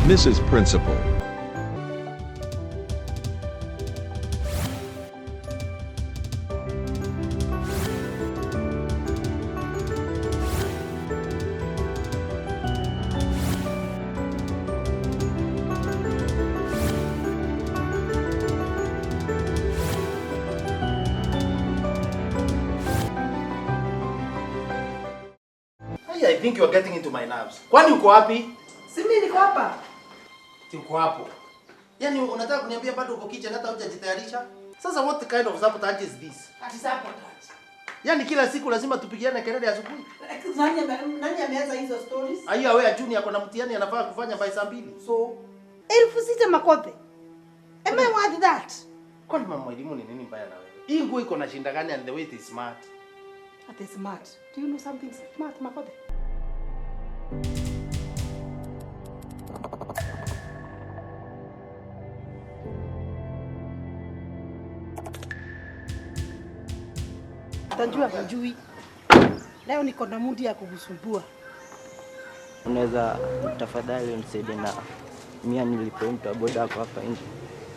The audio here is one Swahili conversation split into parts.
Mrs. Principal. Hey, I think you are getting into my nerves. Kwani uko wapi? Si mimi niko hapa. Si uko hapo. Yaani unataka kuniambia bado uko kitchen hata hujajitayarisha? Sasa what kind of sabotage is this? Ati sabotage. Yaani kila siku lazima tupigiane kelele asubuhi. Nani ameanza hizo stories? Are you aware Junior ako na mtihani anafaa kufanya by saa 2? So 6,000 Makothe. Am I worth that? Kwani mama elimu ni nini mbaya na wewe? Hii nguo iko na shinda gani and the way it is smart? That is smart. Do you know something smart, Makothe? Utajua hujui. Leo niko na mudi ya kukusumbua. Unaweza tafadhali unisaidie na 100 nilipe mtu wa boda ako hapa nje.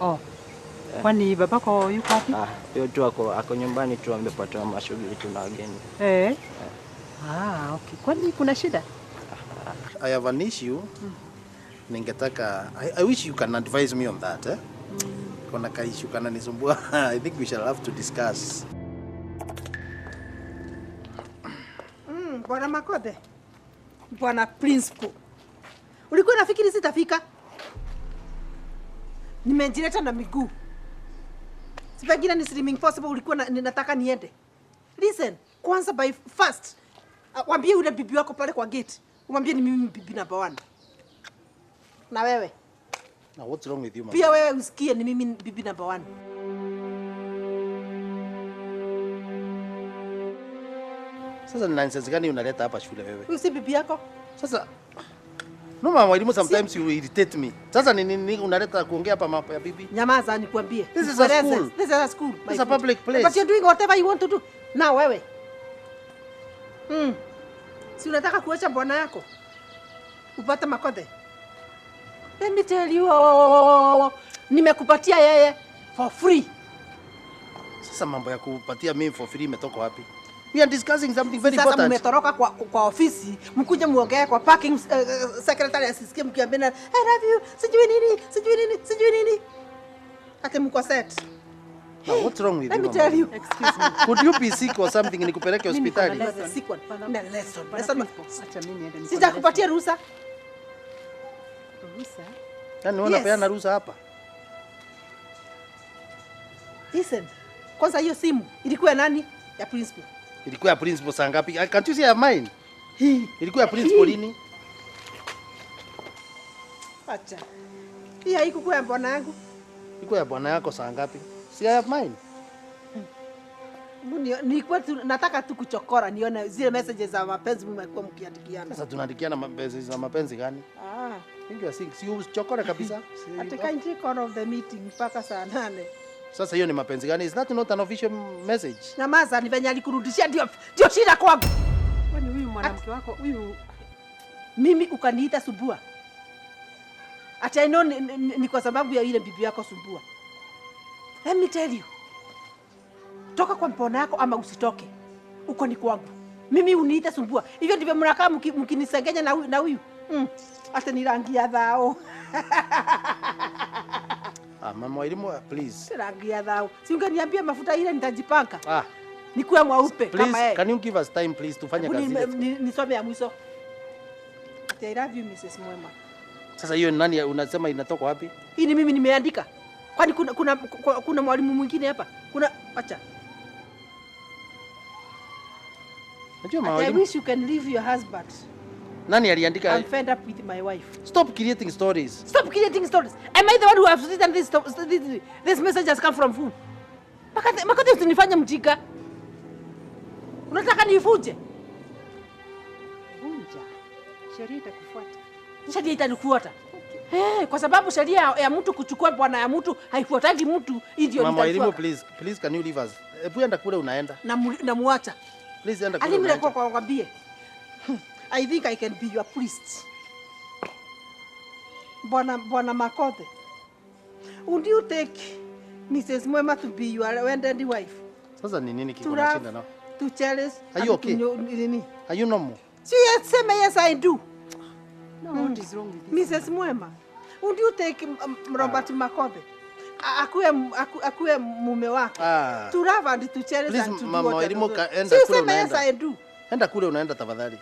Oh. Kwani babako yuko wapi? Ah, hiyo tu ako nyumbani tu, amepata mashughuli tu na wageni. Eh. Ah, okay. Kwani kuna shida? I have an issue. Ningetaka I wish you can advise me on that, eh? Kuna ka issue kana nisumbua. I think we shall have to discuss. Bwana Makothe. Bwana Principal. Ulikuwa unafikiri sitafika? Nimejileta na miguu. Si pengine ni slimming possible ulikuwa ninataka niende. Listen, kwanza by first waambie yule bibi wako pale kwa gate. Umwambie ni mimi bibi number 1. Na wewe. Now what's wrong with you, mama? Pia wewe usikie ni mimi bibi number 1. Sasa ni nonsense gani unaleta hapa shule wewe? Huyu si bibi yako? Sasa no mama elimu sometimes you irritate me. Sasa ni nini unaleta kuongea hapa mambo ya bibi? Nyamaza nikwambie. This is a school. This is a school. This is a public place. But you're doing whatever you want to do. Na wewe. Si unataka kuacha bwana yako? Upate Makothe? Let me tell you, nimekupatia yeye for free. Sasa mambo ya kupatia mimi for free imetoka wapi? We are discussing something very important. Sasa mmetoroka kwa ofisi, mkuje muongee kwa parking, secretary asisikie mkiambiana I love you, sijui nini, sijui nini, sijui nini. Ate mko set. Now what's wrong with Let you? me tell you. Excuse me. Could you be sick or something nikupeleke hospitali? Sick one. Na lesson. Lesson. Acha mimi niende. Sitakupatia ruhusa. Ruhusa? Yaani wewe unapeana ruhusa hapa? Listen. Kwanza hiyo simu ilikuwa nani? Ya principal. Ilikuwa ya principal saa ngapi? Can't you see I have mine? Hii ilikuwa ya principal lini? Acha. Hii haikuwa ya bwana yangu. Ilikuwa ya bwana yako saa ngapi? See I have mine. Nilikuwa nataka tu kuchokora nione zile messages za mapenzi mmekuwa mkiandikiana. Sasa tunaandikiana messages za mapenzi gani? Ah. Think you are sick. Si uchokore kabisa. At kindly call of the meeting mpaka saa 8. Sasa hiyo ni mapenzi gani? Is that not an official message? Nyamaza, ni venye alikurudishia ndio shida kwangu. Kwani huyu mwanamke wako huyu mimi ukaniita Sumbua? Ati I know ni kwa sababu ya ile bibi yako Sumbua. Let me tell you. Toka kwa mpona yako ama usitoke. Uko ni kwangu. Mimi uniita Sumbua. Hivyo ndivyo mnakaa mkinisengenya na huyu. Ati ni rangi ya dhao. Ah, mama elimu please. Rangi ya dhao. Si ungeniambia mafuta ile nitajipanga. Ah. Nikuwe mweupe kama yeye. Can you give us time please tufanye kazi ile? Nisome ya mwisho. I love you Mrs. Mwema. Sasa hiyo nani unasema inatoka wapi? Hii ni mimi nimeandika. Kwani kuna mwalimu mwingine hapa? Kuna acha. Najua mwalimu. I wish you can leave your husband. Nani aliandika? I'm fed up with my wife. Stop creating stories. Stop creating stories. Am I the one who has written this? This message has come from who? Makate usinifanye mjinga. Unataka nivunje? Vunja. Sheria itakufuata. Sheria itanifuata. Okay. Hey, kwa sababu sheria ya mtu kuchukua bwana ya mtu haifuatagi mtu, hii ndio Mama elimu nitaifuata. please can you leave us? Hebu enda kule unaenda. Na muacha. Please enda kule. Alimi kwa kwambie. I think I can be your priest. Bwana Makothe, would you take Mrs. Mwema to be your wedded wife? Sasa ni nini kiko To na love, shinda nao? to cherish. Are you and to okay? nini. Are you normal? Si yes, sema yes I do. No, what is wrong with this? Mrs. Mwema, would you take Robert Makothe? Akuwe mume wako. Ah. To love and to cherish Please, and to do Mama what Wairimu, enda Si kule useme yes unaenda. I do. Enda kule unaenda tafadhali.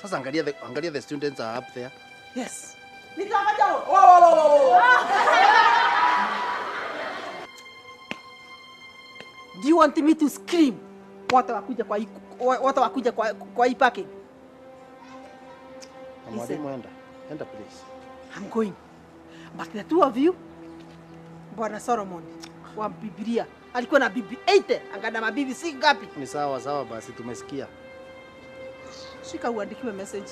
Sasa angalia the students are up there. Yes. Nitafanya wo. Do you want me to scream? Wote wakuja kwa wote wakuja kwa hii parking. Mama Wairimu, enda. Enda please. I'm going. But the two of you, Bwana Solomon wa Biblia alikuwa na bibi 80, angana mabibi si ngapi? Ni sawa sawa basi, tumesikia. Shika uandikiwe message.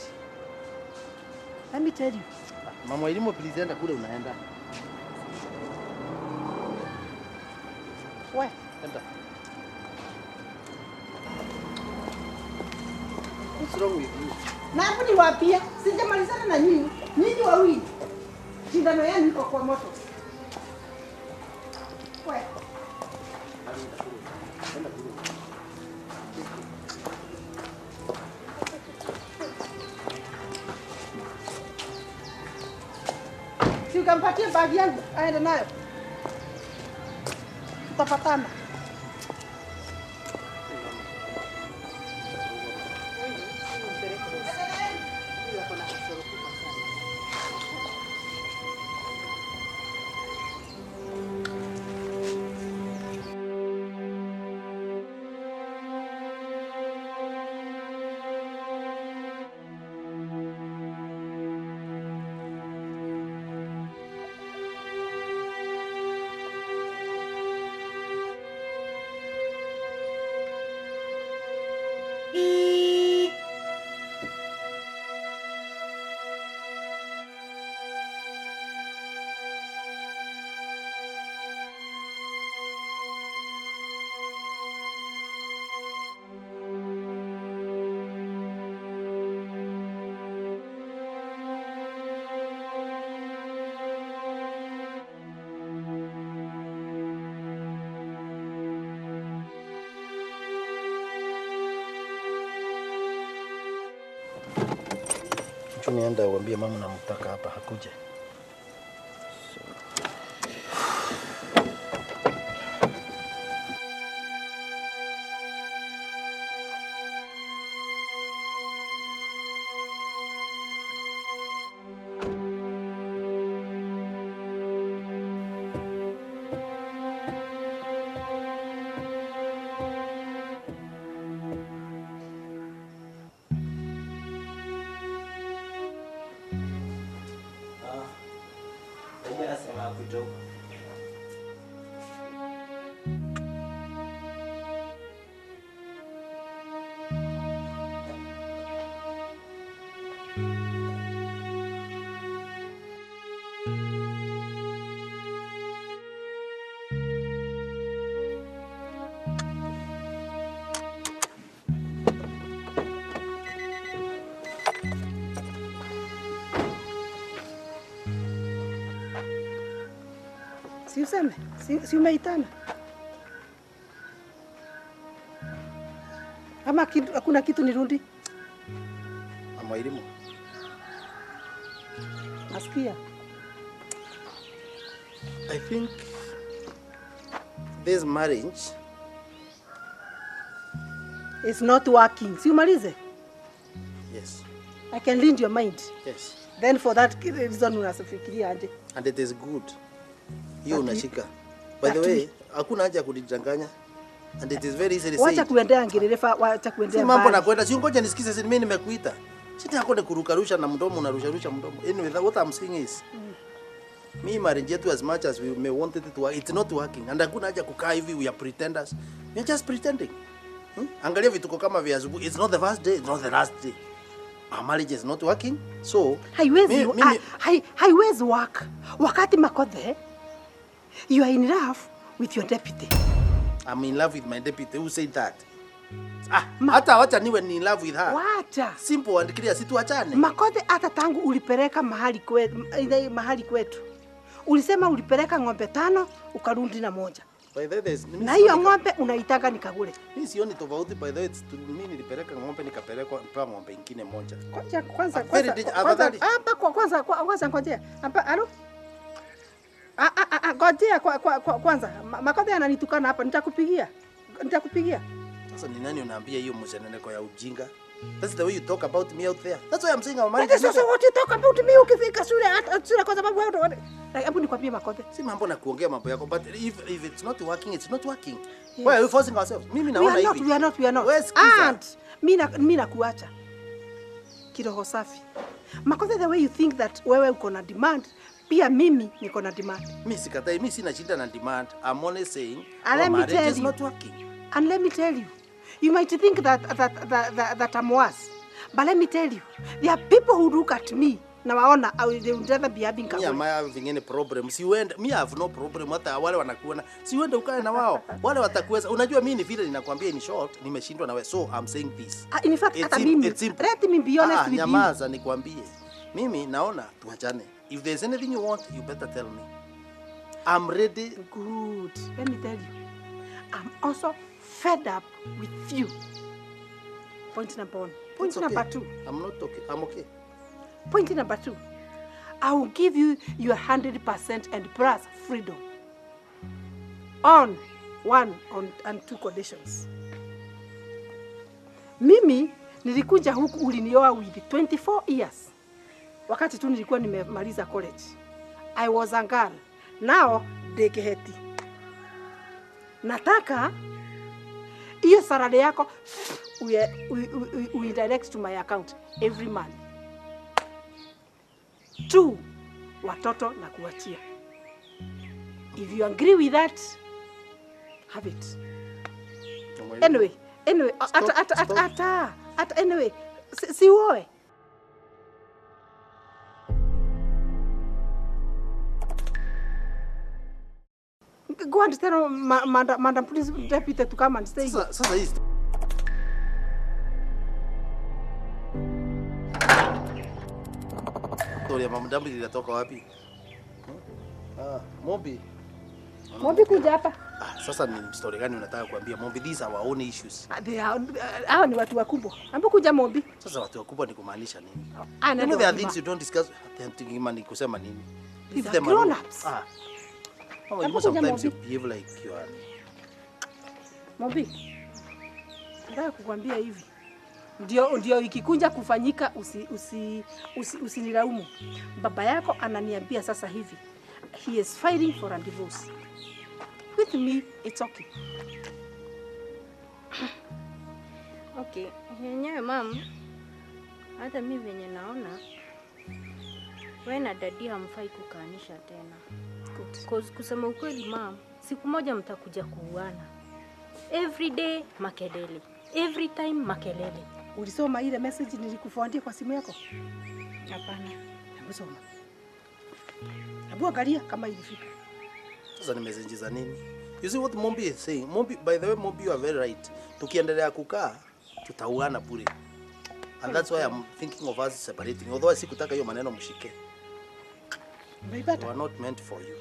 Let me tell you. Mama Wairimu, please enda kule unaenda. We, Enda. What's wrong with you? Na hapo niwaambie, sijamalizana na nyinyi. Nyinyi wawili. Shindano yenu iko kwa moto. We. Si ukampatie bagi yangu aende nayo. Tutapatana. Nienda uambie mama namtaka hapa hakuje. Si useme, si umeitana. Ama hakuna kitu nirudi? Mama Wairimu. Nasikia. I think this marriage is not working. Si umalize? Yes. I can read your mind. Yes. Then for that reason unafikiria aje? And it is good. Hiyo unashika. By the way, hakuna haja ya kujidanganya. And it is very easily said. Wacha kuendea ngerefa, wacha kuendea. Si mambo na kwenda. Si ngoja nisikize, si mimi nimekuita. Sita yako ni kurukarusha na mdomo, unarusharusha mdomo. Anyway, what I'm saying is me marriage yetu, as much as we may want it to work, it's not working. And hakuna haja kukaa hivi, we are pretenders. We are just pretending. Angalia vituko kama vya asubuhi. It's not the first day, it's not the last day. Our marriage is not working. So haiwezi haiwezi work. Wakati Makothe, you are in love with your deputy. I'm in love with my deputy. Who said that? Ah, hata wacha niwe ni in love with her. Wacha. Simple and clear, si tuachane. Makothe, hata tangu ulipeleka mahali kwetu, mahali kwetu ulisema ulipeleka ng'ombe 5 ukarudi na 1. By the way, na hiyo ng'ombe unaitaka nikagule. Mimi sioni tofauti by the way, mimi nilipeleka ng'ombe nikapelekwa nipewa ng'ombe nyingine moja. Kwanza kwanza kwanza hapa kwa kwanza kwanza ngojea. Hapa alo. Ngojea kwa kwanza. Makothe ananitukana hapa, nitakupigia. Nitakupigia. Sasa ni nani unaambia hiyo msheneneko ya ujinga? That's the way you talk about me out there. That's why I'm saying our marriage. That is also what you talk about me ukifika shule, hata shule kwa sababu wewe. Hebu nikwambie Makothe. Si mambo na kuongea mambo yako, but if it's not working, it's not working. Yes. Why are we forcing ourselves? Mimi naona hivi. We are not, we are not. And mimi nakuacha. Kiroho safi. Makothe, the way you think that wewe uko na demand, pia mimi niko na demand. Mimi sikatai, mimi sina shida na demand. I'm only saying our marriage is not working. And let me tell you, you might think that I'm worse. But let me tell you, there are people who look at me na waona they would rather be having Me am I having any problem? Si uende, me have no problem hata wale wanakuona. Si uende ukae na wao. Wale watakuweza. Unajua mimi ni vile ninakwambia in short, nimeshindwa na wewe. So I'm saying this. In fact, hata mimi. Let me be honest with you. Nyamaza nikwambie. Mimi naona tuachane. If there's anything you want, you better tell me. I'm ready. Good. Let me tell you. I'm also fed up with you. Point number 1. Point number 2. I'm not okay. I'm okay. Point number 2. I will give you your 100% and plus freedom. On 1 and 2 conditions. Mimi nilikuja huku ulinioa with 24 years. Wakati tu nilikuwa nimemaliza college. I was a girl. Now dekeheti. Nataka hiyo salary yako we direct to my account every month. 2, watoto na kuachia. If you agree with that, have it. Anyway, anyway, si uoe. Go and tell Madam Police Deputy to come and stay. Sasa hii story ya Madam inatoka wapi? Mombi. Mombi kuja hapa. Sasa ni story gani unataka kuambia Mombi? These are our own issues. Hao ni watu wakubwa. Ambo kuja Mombi. Sasa watu wakubwa ni kumaanisha nini? You know there are things you don't discuss. Thinking kusema nini? Leave them grown ups. Mama, you know sometimes you behave like you are. Mombi, nataka kukwambia hivi. Ndio ikikunja kufanyika usinilaumu. Baba yako ananiambia sasa hivi. He is fighting for a divorce. With me, it's okay. Okay, yenyewe mam, hata mimi venye naona wewe na dadi hamfai kukaanisha tena. Cause kusema ukweli mam, siku moja mtakuja kuuana. Every day makelele, every time makelele. Ulisoma ile message nilikufuandia kwa simu yako? Hapana. Hebu soma. Hebu angalia kama ilifika. Sasa ni message za nini? You see what Mombi is saying? Mombi, by the way, Mombi, you are very right. Tukiendelea kukaa tutauana bure. And that's why I'm thinking of us separating. Although sikutaka hiyo maneno mshike. They were not meant for you.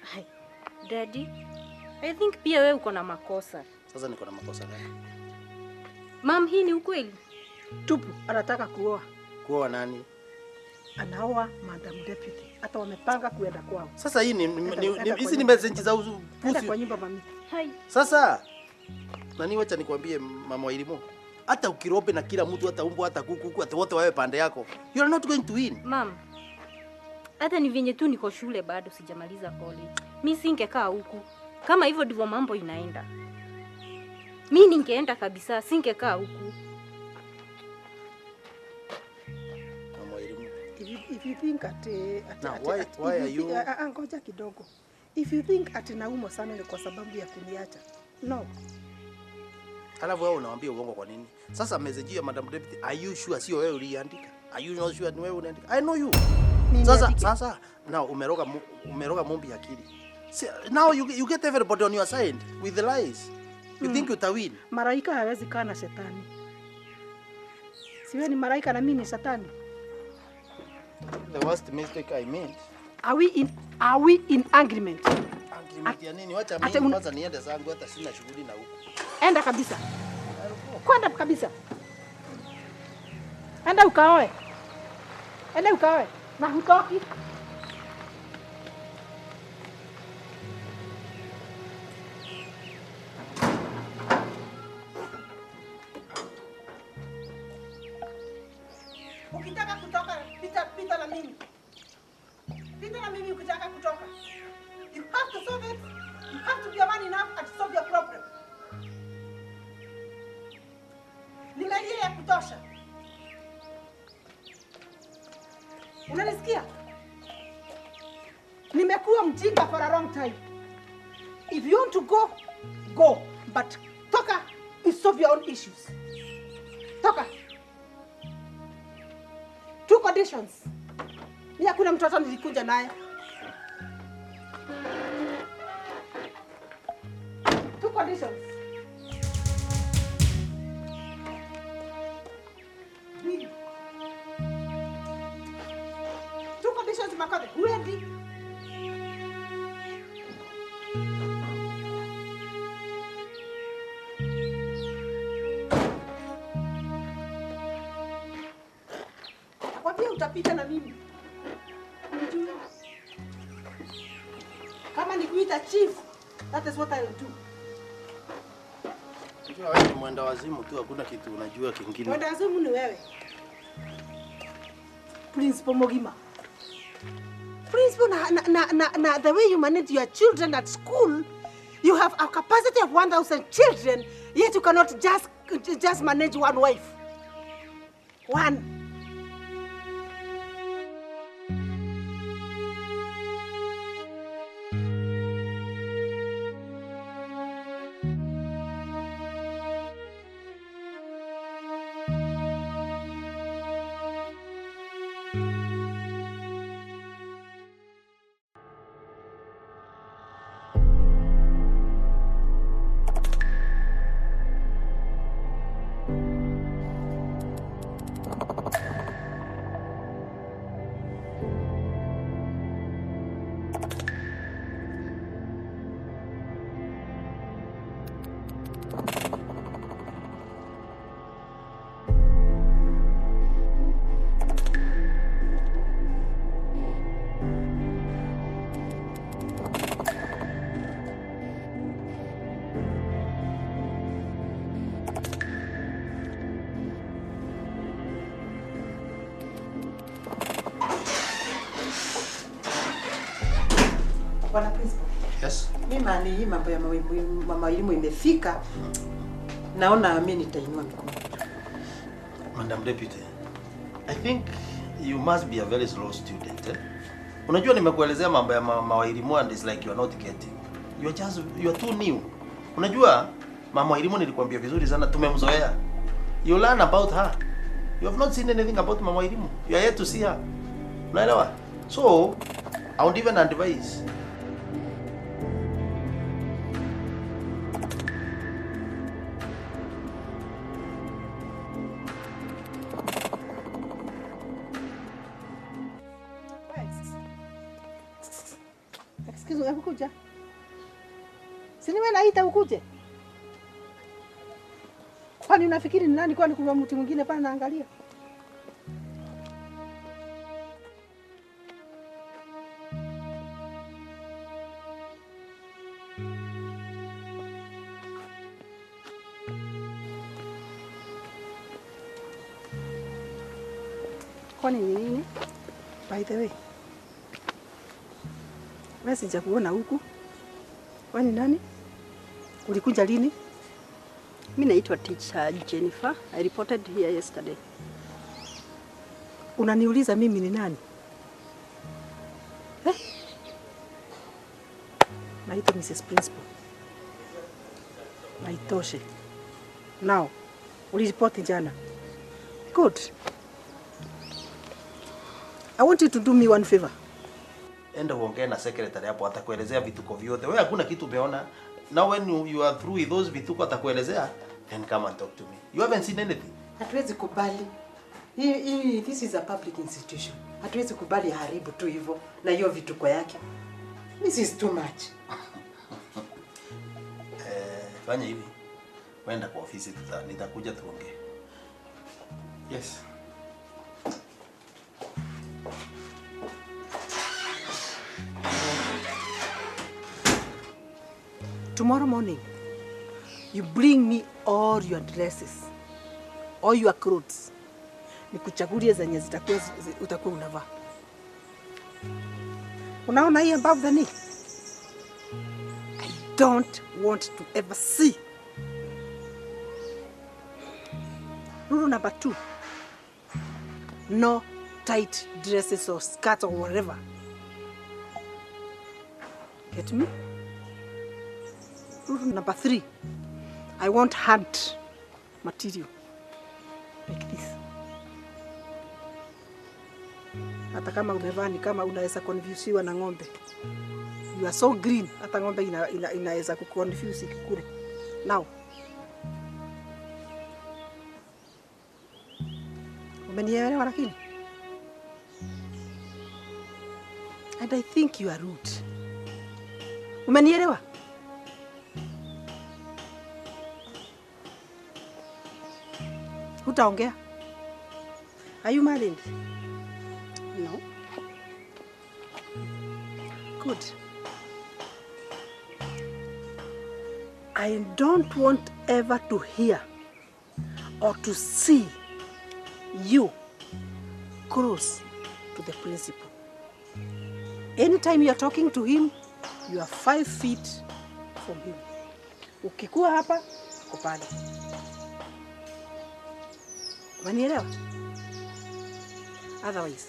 Hi, Daddy, I think pia wewe uko na makosa. Sasa niko na makosa gani? Mam, hii ni ukweli. Tupu, anataka kuoa. Kuoa nani? Anaoa Madam Deputy. Hata wamepanga kuenda kwao. Sasa hii ni hizi ni message za upuzi. Enda kwa nyumba mami. Hai. Sasa nani, wacha nikwambie mama wa elimu. Hata ukirobe na kila mtu, hata umbo, hata kuku, hata wote wawe pande yako, you are not going to win. Mam, hata ni venye tu niko shule bado sijamaliza college. Mimi singekaa huku. Kama hivyo ndivyo mambo inaenda. Mimi ningeenda kabisa, singekaa huku. Mama wa elimu. If you think at why are you ngoja kidogo. If you think at naumwa sana ni kwa sababu ya kuniacha. No. Alafu wewe unawaambia uongo kwa nini? Sasa message ya Madam Deputy, are you sure sio wewe uliandika? Are you not sure ni wewe uliandika? I know you. Sasa now umeroga Mombi akili. See, now you get everybody on your side with the lies. You think utawin. Malaika hawezi kaa na shetani. Siwe ni malaika na mimi ni shetani. The worst mistake I made. Are we in agreement? Agreement ya nini? Wacha mimi kwanza niende zangu, hata sina shughuli na huko. Enda kabisa. Kwenda kabisa. Enda ukaoe. Enda ukaoe. Na hutoki. Ukitaka kutoka, pita na mimi. Pita na mimi ukitaka kutoka. You have to solve it. You have to be a man enough and solve your problem. Nimelia ya kutosha. Unanisikia? Nimekuwa mjinga for a long time. If you want to go, go. But toka, you solve your own issues. Toka. 2 conditions. Mimi hakuna mtoto nilikunja naye. 2 conditions. 2 conditions Makode. Huendi. Nakwambia utapita na mimi. Unijui? Kama nikuita chief, that is what I will do. Unajua wewe ni mwenda wazimu tu, hakuna kitu unajua kingine. Mwenda wazimu ni wewe. Principal Mogima. Principal, na the way you manage your children at school, you have a capacity of 1,000 children, yet you cannot just manage one wife. One. Bwana Principal. Yes. Mimi mali hii mambo ya mama elimu imefika. Naona mimi nitainua mikono. Madam Deputy, I think you must be a very slow student, eh? Unajua nimekuelezea mambo ya mama elimu and it's like you are not getting. You are too new. Unajua mama elimu nilikwambia vizuri sana, tumemzoea. You learn about her. You have not seen anything about mama elimu. You are yet to see her. Unaelewa? So, I won't even advise. Excuse me, ukuja. Si niwe naita ukuje? Kwani unafikiri ni nani? Kwani kuna mtu mwingine pale naangalia? Kwani ni nini? By the way, wewe sijakuona huku. Kwani nani? Ulikuja lini? Mimi naitwa Teacher Jennifer. I reported here yesterday. Unaniuliza mimi ni nani? Eh? Naitwa Mrs. Principal. Na itoshe. Now, uliripoti jana. Good. I want you to do me one favor. Enda uongee na secretary hapo, atakuelezea vituko vyote. Wewe hakuna kitu umeona. Now when you are through with those vituko atakuelezea, then come and talk to me. You haven't seen anything. Hatuwezi kubali. Hii this is a public institution. Hatuwezi kubali haribu tu hivyo na hiyo vituko yake. This is too much. Fanya hivi. Wenda kwa ofisi, nitakuja tuongee. Yes. Tomorrow morning, you bring me all your dresses, all your clothes. Nikuchagulie zenye zitakuwa utakuwa unavaa. Unaona hii above the knee? I don't want to ever see. Rule number 2. No tight dresses or skirts or whatever. Get me? Rule number 3. I want hard material. Like this. Hata kama umevaa ni kama unaweza confusiwa na ng'ombe. You are so green, hata ng'ombe inaweza kuconfuse ikikule. Now. Umenielewa lakini? And I think you are rude. Umenielewa? Hutaongea? Are you married? No. Good. I don't want ever to hear or to see you close to the principal. Anytime you are talking to him, you are 5 feet from him. Ukikuwa hapa, uko pale. Umenielewa? Otherwise,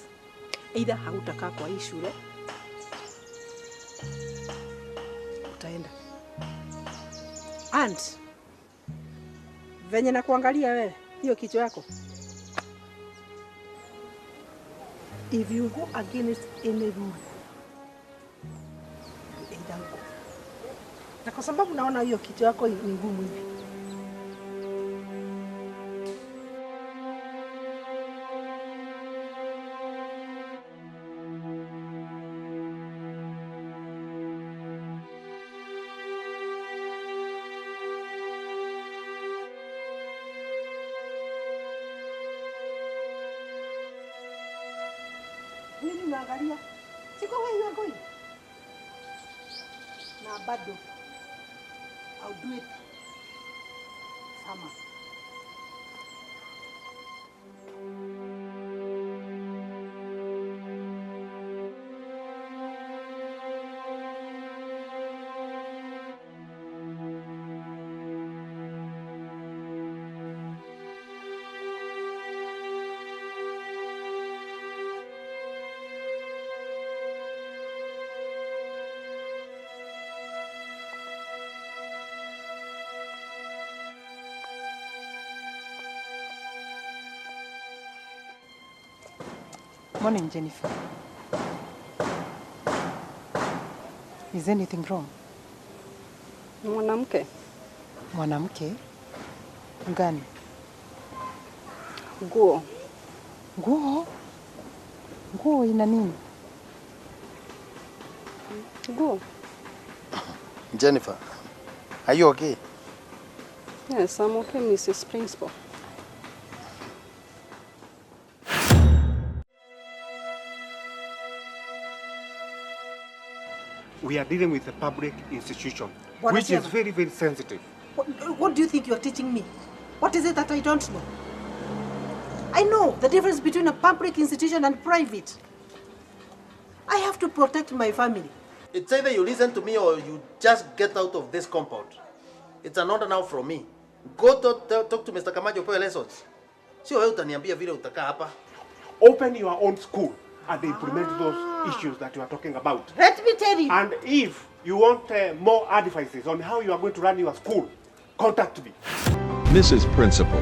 either hautakaa kwa hii shule, utaenda. And venye nakuangalia wewe, hiyo kichwa yako, if you go against any rule, you either go. Na kwa sababu naona hiyo kichwa yako ni ngumu hivi. Nini unaangalia? Siko where you are going. Na bado I'll do it sama. Morning, Jennifer. Is anything wrong? Mwanamke. Mwanamke? Mgani? Nguo. Nguo? Nguo ina nini? Nguo. Jennifer, are you okay? Yes, I'm okay, Mrs. Principal. We are dealing with a public institution, which is very, very sensitive. What do you think you are teaching me? What is it that I don't know? I know the difference between a public institution and private. I have to protect my family. It's either you listen to me or you just get out of this compound. It's an order now from me. Go talk to Mr. Kamajo for lessons. Sio wewe utaniambia vile utakaa hapa. Open your own school and implement those issues that you are talking about. Let me tell you. And if you want more advices on how you are going to run your school, contact me. Mrs. Principal.